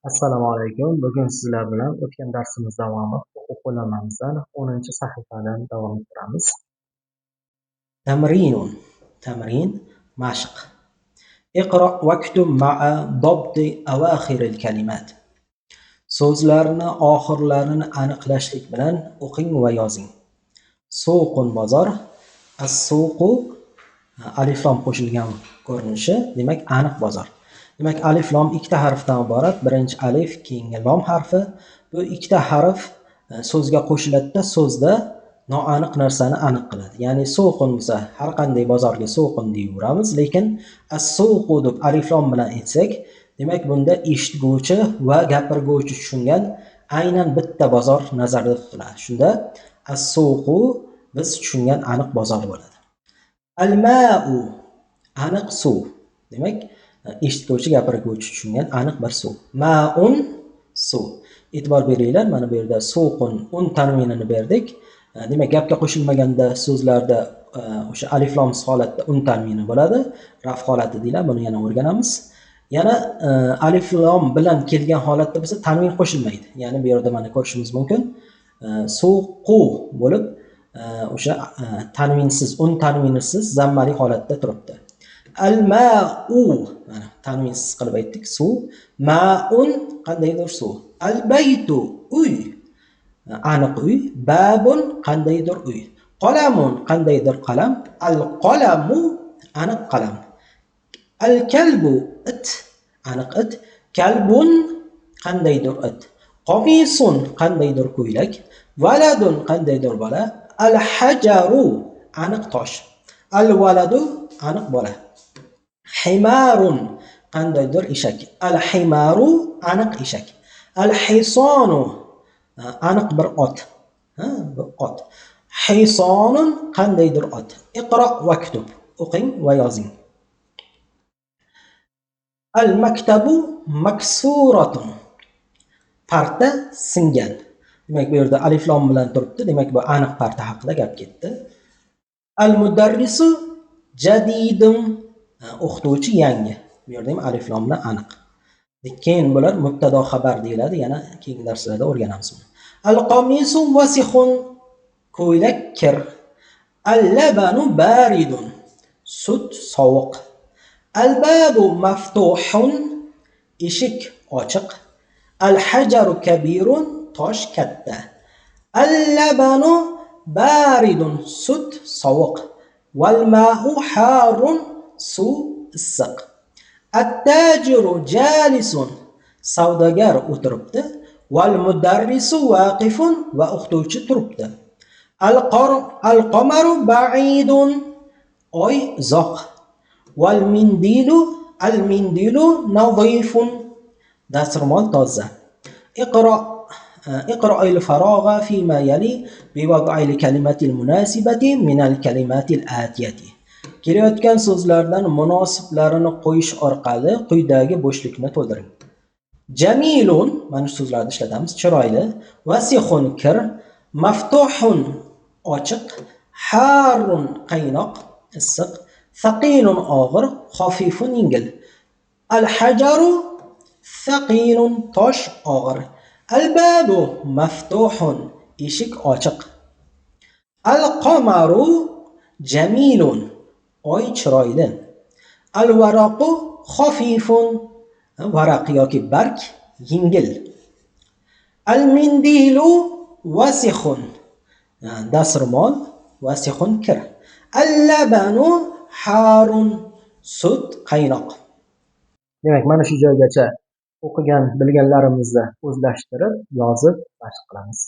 Assalomu alaykum. Bugun sizlar bilan o'tgan darsimiz davomi o'quv qo'llanmamizdan 10-sahifadan davom ettiramiz. تمرين تمرين mashq. اقرأ واكتب مع ضبط أواخر الكلمات. So'zlarni oxirlarini aniqlashlik bilan o'qing va yozing. سوقٌ bozor, السوقُ alif lom qo'shilgan ko'rinishi, demak aniq bozor. Demak, alif lom ikkita harfdan iborat. Birinchi alif, keyingi lom harfi. Bu ikkita harf so'zga qo'shiladida so'zda noaniq narsani aniq qiladi. Ya'ni سوقٌ bo'lsa, har qanday bozorga سوقٌ deyaveramiz, lekin السوقُ deb alif lom bilan aytsak, demak bunda eshitguvchi va gapirguvchi tushungan aynan bitta bozor nazarda tutiladi. Shunda السوقُ biz tushungan aniq bozor bo'ladi. الماءُ aniq suv. Demak, eshitguvchi, gapirguvchi tushungan aniq bir suv. ماءٌ suv. E'tibor beringlar, mana bu yerda سوقٌ un tanvinini berdik. Demak, gapga qo'shilmaganda so'zlarda o'sha alif lomsiz holatda un tanvini bo'ladi. Raf holati deyiladi, buni yana o'rganamiz. Yana alif lom bilan kelgan holatda bo'lsa tanvin qo'shilmaydi. Ya'ni bu yerda mana ko'rishimiz mumkin. سوقُ bo'lib o'sha tanvinsiz, un tanvinisiz zammali holatda turibdi. الماءُ mana tanvinsiz qilib aytdik, suv. ماءٌ qandaydir suv. البيتُ uy, aniq uy. بابٌ qandaydir uy. قلمٌ qandaydir qalam. القلمُ aniq qalam. الكلبُ it, aniq it. كلبٌ qandaydir it. قميصٌ qandaydir ko'ylak. ولدٌ qandaydir bola. الحجرُ aniq tosh. الولدُ aniq bola. حمارٌ qandaydir eshak. الحمارُ aniq eshak. الحصانُ aniq bir ot. Ha, bu ot. حصانٌ qandaydir ot. اقرأ واكتب. O'qing va yozing. المكتبُ مكسورةٌ. Parta singan. Demak, bu yerda alif lom bilan turibdi. Demak, bu aniq parta haqida gap ketdi. المدرسُ جديدٌ. O'qituvchi yangi. Bu yerda ham alif lom bilan aniq. Keyin bular mubtado xabar deyiladi. Yana keyingi darslarda o'rganamiz buni. القميصُ وسخٌ. Ko'ylak kir. اللبنُ باردٌ. Sut sovuq. البابُ مفتوحٌ. Eshik ochiq. الحجرُ كبيرٌ. Tosh katta. اللبنُ باردٌ. Sut sovuq. والماءُ حارٌّ. Suv issiq. التاجرُ جالسٌ. Savdogar o'tiribdi. والمدرسُ واقفٌ va o'qituvchi turibdi. القمرُ بعيدٌ. Oy uzoq. والمنديلُ المنديلُ نظيفٌ. Dastro'mol toza. اقرأ الفراغ فيما يلي بوضع الكلمة المناسبة من الكلمات الآتية. Kelayotgan so'zlardan munosiblarini qo'yish orqali quyidagi bo'shlikni to'ldiring. جميلٌ, mana shu so'zlarni ishlatamiz. Chiroyli, وسخٌ kir, مفتوحٌ ochiq, حارٌّ qaynoq, issiq, ثقيلٌ og'ir, خفيفٌ yengil. الحجرُ ثقيلٌ tosh og'ir. البابُ مفتوحٌ eshik ochiq. القمرُ جميلٌ oy chiroyli. الورقُ خفيفٌ varaq yoki barg yengil. المنديلُ وسخٌ dastro'mol وسخٌ kir. اللبنُ حارٌّ sut qaynoq. Demak, mana shu joygacha o'qigan, bilganlarimizni o'zlashtirib, yozib mashq qilamiz.